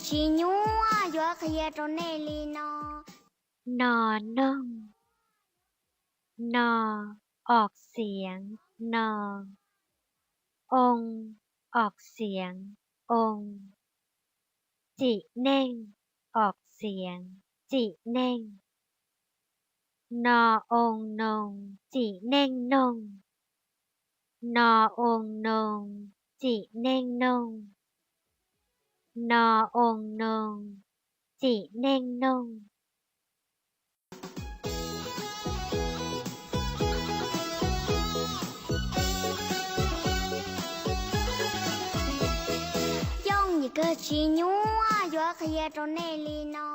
Tsis nyuaj yuav qhia rau nej li no. No noog. No, ออกเสียง no. Oo, ออกเสียง oo. Txim neeg, ออกเสียง txim neeg. No oo noog, txim neeg noog. No oo noog, txim neeg noog. No oo noog, txim neeg noog. Yooj yim kawg, tsis nyuaj yuav qhia rau nej li no.